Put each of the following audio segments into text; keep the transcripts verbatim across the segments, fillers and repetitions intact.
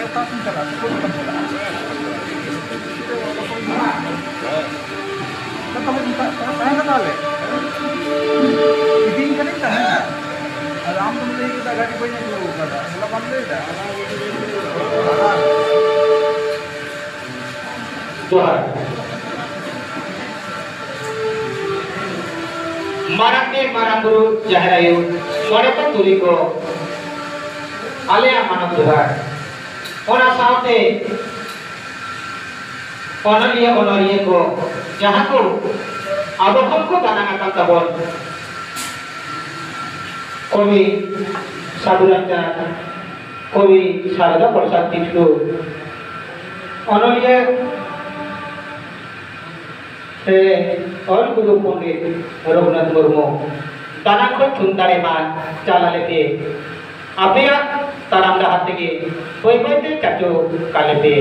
ᱚᱠᱟ ᱥᱮᱫ ᱪᱟᱞᱟᱜ? ᱪᱮᱫ ᱠᱚ ᱪᱟᱞᱟᱜ? ᱛᱟᱦᱞᱮ ᱢᱮᱛᱟᱜ ᱠᱚᱣᱟ, ᱛᱟᱦᱮᱸ ᱠᱟᱱᱟ ᱞᱮ᱾ ᱤᱫᱤᱧ ᱠᱟᱹᱱᱟᱹᱧ, ᱛᱟᱦᱮᱸ ᱠᱟᱱᱟ᱾ ᱟᱫᱚ ᱟᱢ ᱫᱚᱢ ᱞᱟᱹᱭ ᱠᱮᱫᱟ ᱜᱟᱹᱰᱤ ᱵᱟᱹᱧ ᱟᱹᱜᱩ ᱟᱠᱟᱫᱟ, ᱦᱚᱞᱟ ᱵᱟᱢ ᱞᱟᱹᱭ ᱮᱫᱟ? ᱡᱚᱦᱟᱨ᱾ ᱢᱟᱨᱟᱝ ᱫᱤᱱ, ᱢᱟᱨᱟᱝ ᱵᱩᱨᱩ, ᱡᱟᱦᱮᱨ ᱟᱭᱳ, ᱢᱚᱬᱮ ᱠᱚ ᱛᱩᱨᱩᱭ ᱠᱚ, ᱟᱞᱮᱭᱟᱜ ᱢᱟᱱᱚᱛ ᱡᱚᱦᱟᱨ᱾ ᱚᱱᱟ ᱥᱟᱶᱛᱮ ᱚᱱᱚᱞᱤᱭᱟᱹ, ᱚᱱᱚᱞᱤᱭᱟᱹ ᱠᱚ, ᱡᱟᱦᱟᱸ ᱠᱚ ᱟᱵᱚ ᱠᱷᱚᱱ ᱠᱚ ᱫᱟᱱᱟᱝ ᱟᱠᱟᱱ ᱛᱟᱵᱚᱱ, ᱠᱚᱵᱤ ᱥᱟᱹᱫᱷᱩ ᱨᱟᱢᱪᱟᱸᱫᱽ, ᱠᱚᱵᱤ ᱥᱟᱨᱚᱫᱟ ᱯᱨᱚᱥᱟᱫᱽ ᱠᱤᱥᱠᱩ, ᱚᱱᱚᱞᱤᱭᱟᱹ ᱥᱮ ᱚᱞ ᱜᱩᱨᱩ ᱯᱚᱱᱰᱤᱛ ᱨᱚᱜᱷᱩᱱᱟᱛᱷ ᱢᱩᱨᱢᱩ, ᱫᱟᱱᱟᱝ ᱠᱷᱚᱱ ᱛᱷᱩᱢ ᱫᱟᱲᱮ ᱢᱟ ᱪᱟᱞ ᱟᱞᱮ ᱯᱮ᱾ ᱟᱯᱮᱭᱟᱜ ᱛᱟᱲᱟᱢ ᱰᱟᱦᱟᱨ ᱛᱮᱜᱮ ᱵᱟᱹᱭ ᱵᱟᱹᱭ ᱛᱮ ᱪᱟᱪᱳ ᱠᱟᱞᱮ ᱯᱮ᱾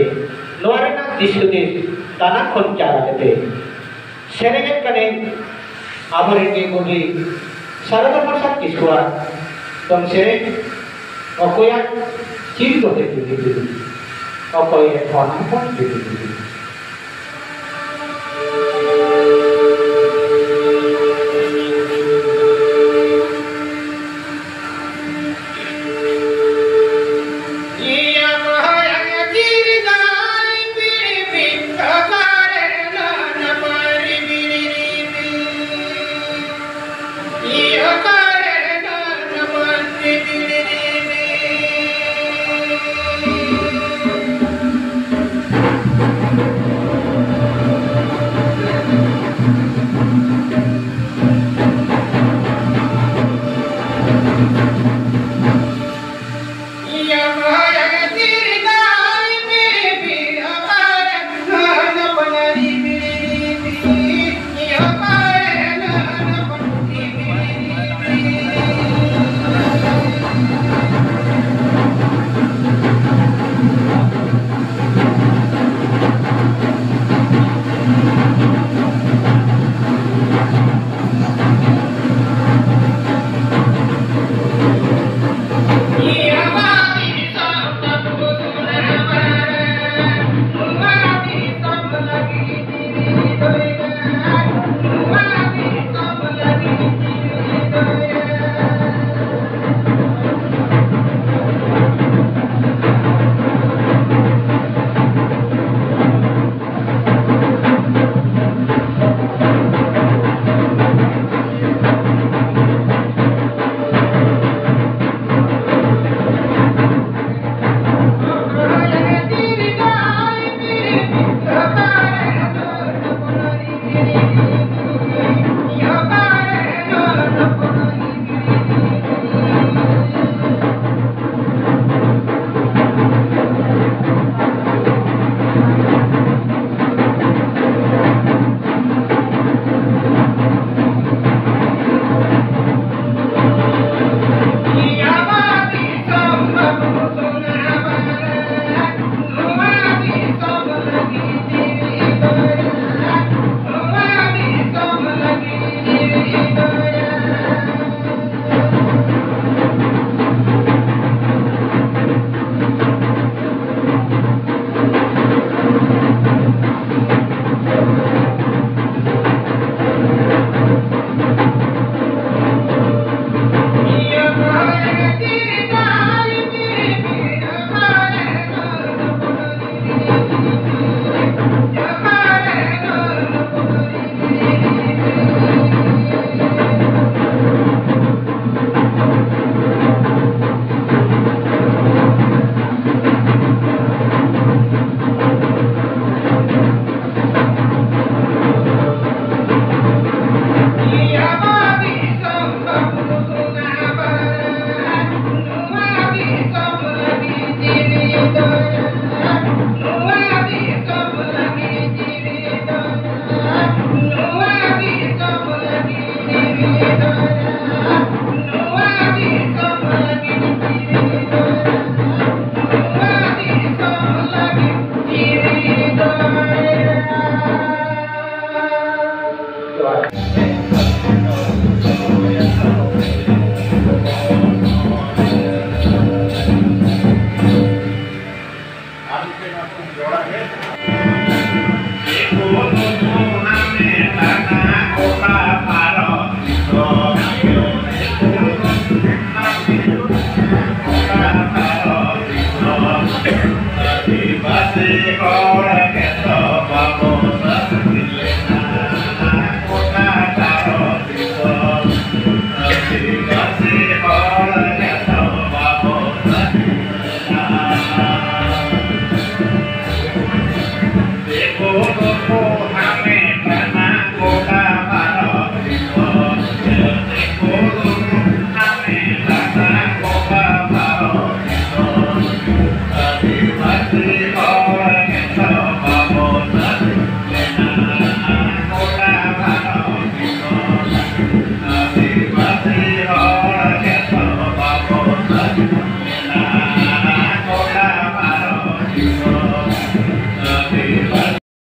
ᱱᱚᱣᱟ ᱨᱮᱱᱟᱜ ᱫᱤᱥ ᱦᱩᱫᱤᱥ ᱫᱟᱱᱟᱝ ᱠᱷᱚᱱ ᱪᱟᱞ ᱟᱞᱮ ᱯᱮ᱾ ᱥᱮᱨᱮᱧᱮᱫ ᱠᱟᱹᱱᱟᱹᱧ ᱟᱵᱚᱨᱮᱱ ᱜᱮ ᱠᱚᱵᱤ ᱥᱟᱨᱚᱫᱟ ᱯᱨᱚᱥᱟᱫᱽ ᱠᱤᱥᱠᱩᱣᱟᱜ ᱫᱚᱝ ᱥᱮᱨᱮᱧ, ᱚᱠᱚᱭᱟᱜ ᱪᱤᱨ ᱫᱚ ᱦᱮᱡ ᱡᱩᱫᱤ ᱡᱩᱫᱤ, ᱚᱠᱚᱭᱮ ᱯᱷᱳᱱ ᱦᱚᱯᱚᱱ ᱡᱩᱫᱤ ᱡᱩᱫᱤ᱾